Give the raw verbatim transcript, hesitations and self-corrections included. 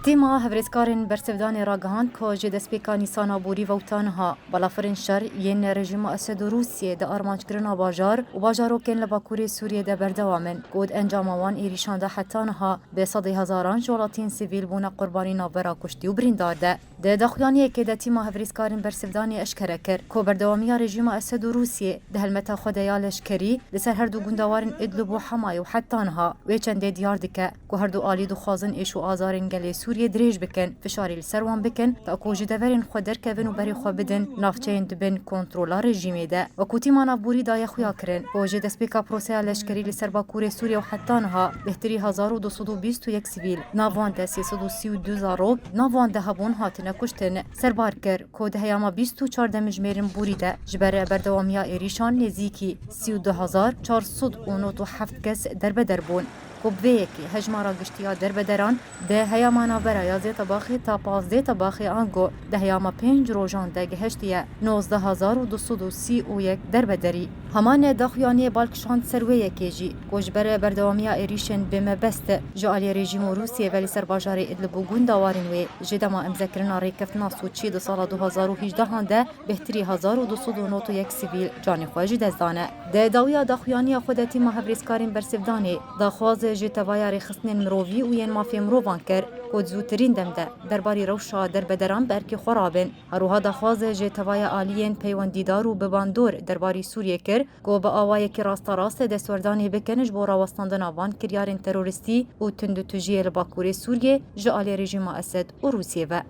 Tîma hevrêzkarên bersivdanê ragihand ku ji destpêka Nîsana borî ve û ta niha balafirên şer yên rejîma Esed û Rûsiyê di armanckirina bajar û bajarokên li Bakurê Sûriyê de berdewam in ku di encama wan êrîşan de heta niha bi sedê hezaran ji welatiyên sivîl bûne qurbanî navbera kuştî û birîndar de. Di daxuyaniyekê de tîma hevrêzkarên bersivdanê eşkere kir ku berdewamiya rejîma Esed û Rûsiyê di helmeta xwe de ya leşkerî li ser her du gundewarên Idlib û Hemayê û heta niha wê çendê diyar dike ku her du alî dixwazin êş û azarên gelê Sûriyê dirêj bikin, fişarî li ser wan bikin, ta ku ji deverên xwe derkevin û berê xwe bidin navçeyên di bin kontrola rejîmê de. Wekû tîma navborî daye xuya kirin ku ji destpêka proseya leşkerî li ser Bakurê Sûriyê û heta niha bêhtirî hezar û du sed û bîst û yek sivîl, nav wan de sê sed û sî û du zarok, nav wan de hebûn hatine kuştin. Serbar kir ku di heyama bîst û çar demjimêrin borî de ji ber berdewamiya êrîşan nêzîkî sî û du hezar çar sed û nod û heft kes derbeder bûn. Ku bi vê yekê hejmara giştî ya derbederan di heyama navbera ya zê tebaxê ta pazdê tebaxê ango di heyama pênc rojan de gihiştiye nozdeh hezar û du sed û sî û yek derbederî. Heman daxuyaniyê bal kişand ser wê yekê jî ku ji ber berdewamiya êrîşên bê mebest ji aliyê rejîm û Rûsiyê ve li ser bajarê Idlib û gundewarên wê ji dema îmzekirina rêkeftina Soçiyê di sala du hezar û hejdehan de bêhtirî hezar û du sed û nod û yek sivîl canê xwe ji dest dane. Di dawiya daxuyaniya xwe de tîma hevrêzkarên bersivdanê daxwaz ji tevaya rêxistinên mirovî û yên mafê mirovan kir ku di zûtirîn dem de derbarî rewşa derbederan bi erkê xwe rabin. Her wiha daxwaz ji tevaya aliyên peywendîdar û bi bandor derbarî Sûriyê kir ku bi awayekî rasterast destwerdanê bikin ji bo rawestandina van kiryarên terorîstî û tundûtûjiyê li Bakurê Sûriyê ji alî rejîma Esed û Rûsiyê ve.